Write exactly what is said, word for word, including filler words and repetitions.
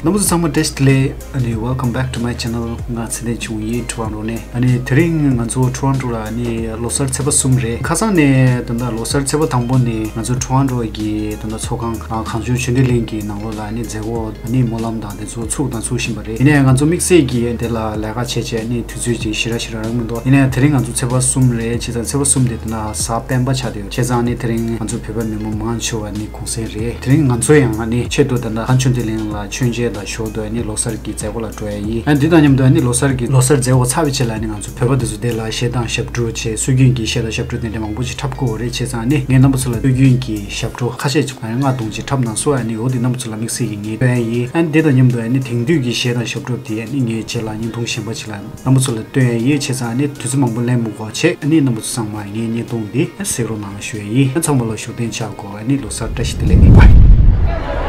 རྣམ་པ་ཚོ་ཚང་མ་བཀྲ་ཤིས་བདེ་ལེགས། ཨ་ནི་welcome back to my channel. ང་ཚེ་བརྟན་ཆོས་སྐྱིད་ཡིན། ཊོ་རོན་ཊོ་ནས། ཨ་ནི་དེ་རིང་ང་ཚོ་ཊོ་རོན་ཊོ་ལ་ཨ་ནི་ལོ་གསར་ཚེས་པ་གསུམ་རེད། ཁ་སང་ནས་ད་ལྟ་ལོ་གསར་ཚེས་པ་དང་པོ་ནས་ང་ཚོ་ཊོ་རོན་ཊོ་གི་ད་ལྟ་ཚོགས་ཁང་གངས་ལྗོངས་ཆོས་ལྡན་གླིང་གི་ནང་ལོགས་ལ་ཨ་ནི་མཛད་སྒོ་ཨ་ནི་སྨོན་ལམ་དང་དེ་ཚོ་ཚུགས་དང་ཚུགས་བཞིན་པ་རེད། ཡིན་ནའི་ང་ཚོ་དམིགས་བསལ་གྱིས་དེ་ལ་ལས་ཀ་བྱས་བྱས་ཨ་ནི་དུས་ཚོད་ཅིག་ཞེ་དྲག་ཞེ་དྲག་རག་མི་འདུག་ཡིན་ནའི་དེ་རིང་ང་ཚོ་ཚེས་པ་གསུམ་རེད། བྱས་ཙང་ཚེས་པ་གསུམ་དེ་ད་ལྟ་གཟའ་སྤེན་པ་ཆགས་བསྡད་ཡོད། བྱས་ཙང་ཨ་ནི་དེ་རིང་ང་ཚོ་བོད་པ་མི་མང་མང་ཆེ་བ་ཨ་ནི་གུང་སེང་རེད། དེ་རིང་ང་ཚོ་ཡང་ཨ་ནི་ཆེད་དུ་ད་ལྟ་གངས་ལྗོངས་ཆོས་ལྡན་གླིང་ལ་མཆོད་མཇལ་དང་ཞོར་དུ་ཨ་ནི་ལོ་གསར་གྱི་མཛད་སྒོ་ལ་འགྲོ་ཡ་ཡིན། ཨ་ནི་འདི་དང་མཉམ་དུ་ཨ་ནི་ལོ་གསར་གྱི་ལོ་གསར་མཛད་སྒོ་ཚར་བའི་རྗེས་ལ་ཨ་ནི་ང་ཚོ་བོད་པ་འདི་ཚོ་དེ་ལ་གཞས་དང་ཞབས་བྲོ་བྱས། སྲོལ་རྒྱུན་གྱི་གཞས་དང་ཞབས་བྲོ་དེ་འདྲ་མང་པོ་ཞིག་འཁྲབ་ཀྱི་ཡོད་རེད། བྱས་ཙང་ཨ་ནི་ངས་རྣམ་པ་ཚོ་ལ་སྲོལ་རྒྱུན་གྱི་ཞབས་བྲོ་ཁ་ཤས་ཅིག་ཨ་ནི་ལྔ་བརྡུངས་ཅིག་འཁྲབ་གནང་སོང་། ཨ་ནི་འོ་དེ་རྣམ་པ་ཚོ་ལ་དམིགས་བསལ་གྱིས་ངས་སྟོན་ཡ་ཡིན། ཨ་ནི་འདི་དང་མཉམ་དུ་ཨ་ནི་དེང་དུས་ཀྱི་གཞས་དང་ཞབས་བྲོ་དེ་ཨ་ནི་ངའི་རྗེས་ལ་བརྙན་ཐུང་གཞན་པ་ཅིག་ལ་རྣམ་པ་ཚོ་ལ་སྟོན་ཡ་ཡིན། བྱས་ཙང་ཨ་ནི་དུས་ཚོད་མང་པོ་ལེན་མི་དགོས་བྱས། ཨ་ནི་རྣམ་པ་ཚོ་ཚང་མ་ངའི་བརྙན་ཐུང་འདི་གཟིགས་རོགས་གནང་ཞུ་ཡ་ཡིན། ཨ་ཚང་མ་ལ་བཞུགས་གདན་འཇགས་དགོས། ཨ་ནི་ལོ་གསར་བཀྲ་ཤིས་བདེ་ལེགས། Bye.